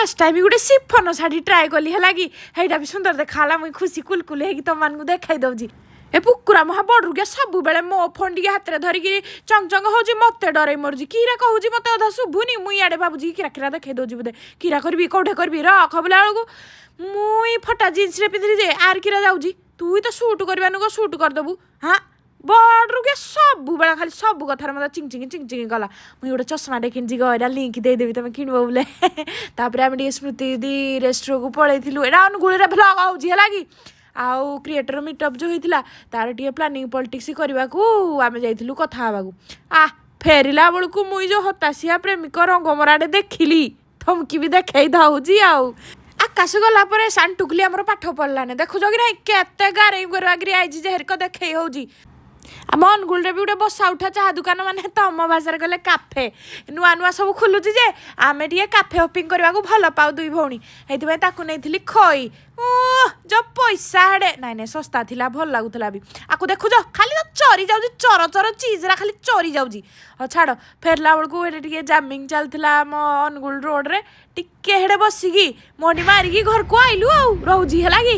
First time ଗୋଟେ siphon ଶାଢ଼ୀ try କଲି ହେଲା କି, ହେଇଟା ବି ସୁନ୍ଦର ଦେଖାହେଲା। ମୁଇଁ ଖୁସି କୁଲକୁଲ ହେଇକି ତମମାନଙ୍କୁ ଦେଖାଇ ଦଉଛି। ଏ ପୁକୁରା ମହା ବଡ଼ରୁକିଆ ସବୁବେଳେ ମୋ ଫୋନ୍ ଟିକେ ହାତରେ ଧରିକିରି ଚଙ୍ଗ ଚଙ୍ଗ ହଉଛି, ମତେ ଡରେଇ ମରୁଛି। କିରା କହୁଛି ମତେ ଅଧା ଶୁଭୁନି। ମୁଇଁ ଇଆଡ଼େ ଭାବୁଛି କିରା କିରା ଦେଖେଇ ଦଉଛି ବୋଧେ, କିରା କରିବି, କୋଉଠେ କରିବି, ରଖ ବୋଲା ବେଳକୁ ମୁଇଁ ଫଟା ଜିନ୍ସରେ ପିନ୍ଧିଲି ଯେ ଆର କିରା ଯାଉଛି। ତୁଇ ତ ସୁଟ୍ କରିବାନୁ ଗୋ, ସୁଟ୍ କରିଦେବୁ। ହଁ, ବଡ଼ରୁକିଆ ସବୁବେଳେ ଖାଲି ସବୁ କଥାରେ ମତେ ଚିଙ୍ଗ ଚିଙ୍ଗି ଚିଙ୍ଗ ଚିଙ୍ଗି କଲା। ମୁଇଁ ଗୋଟେ ଚଷମାଟେ କିଣିଛି ଗୋ, ଏଇଟା ଲିଙ୍କ ଦେଇଦେବି, ତମେ କିଣିବ ବୋଲେ। ତାପରେ ଆମେ ଟିକେ ସ୍ମୃତି ଦିଦି ରେଷ୍ଟୁରାଣ୍ଟକୁ ପଳେଇଥିଲୁ। ଏଇଟା ଅନୁଗୁଳରେ ଭ୍ଲଗ ହଉଛି ହେଲା କି। ଆଉ କ୍ରିଏଟର ମିଟଅପ୍ ଯେଉଁ ହେଇଥିଲା, ତାର ଟିକେ ପ୍ଲାନିଂ ପଲିଟିକ୍ସ କରିବାକୁ ଆମେ ଯାଇଥିଲୁ କଥା ହେବାକୁ। ଆ ଫେରିଲା ବେଳକୁ ମୁଇଁ ଯେଉଁ ହତାଶିଆ ପ୍ରେମିକ ରଙ୍ଗମରାଟେ ଦେଖିଲି, ତମକି ବି ଦେଖେଇ ଦଉଛି। ଆଉ ଆକାଶ ଗଲା ପରେ ସାଣ୍ଟୁକୁଲି ଆମର ପାଠ ପଢ଼ିଲାନି, ଦେଖୁଛ କି ନାଇଁ କେତେ ଗାରେଇ କରିବା ଆଇଛି ଯେ ହେରିକ ଦେଖେଇ ହଉଛି। ଆମ ଅନୁଗୁଳରେ ବି ଗୋଟେ ବସା ଉଠା ଚାହା ଦୋକାନ, ମାନେ ତମ ଭାଷାରେ କହିଲେ କାଫେ, ନୂଆ ନୂଆ ସବୁ ଖୋଲୁଛି ଯେ ଆମେ ଟିକେ କାଫେ ହପିଂ କରିବାକୁ ଭଲ ପାଉ ଦୁଇ ଭଉଣୀ। ସେଇଥିପାଇଁ ତାକୁ ନେଇଥିଲି ଖଇ। ଯୋଉ ପଇସା ହେଡ଼େ, ନାଇଁ ନାଇଁ, ଶସ୍ତା ଥିଲା, ଭଲ ଲାଗୁଥିଲା ବି। ଆକୁ ଦେଖୁଛ, ଖାଲି ତ ଚରି ଯାଉଛି, ଚର ଚର ଚିଜ୍ରା ଖାଲି ଚରି ଯାଉଛି। ହଉ ଛାଡ଼, ଫେରିଲା ବେଳକୁ ଏଠି ଟିକେ ଜାମିଂ ଚାଲିଥିଲା ଆମ ଅନୁଗୁଳ ରୋଡ଼ରେ, ଟିକେ ହେଡ଼େ ବସିକି ମଣ୍ଡି ମାରିକି ଘରକୁ ଆଇଲୁ। ଆଉ ରହୁଛି ହେଲା କି।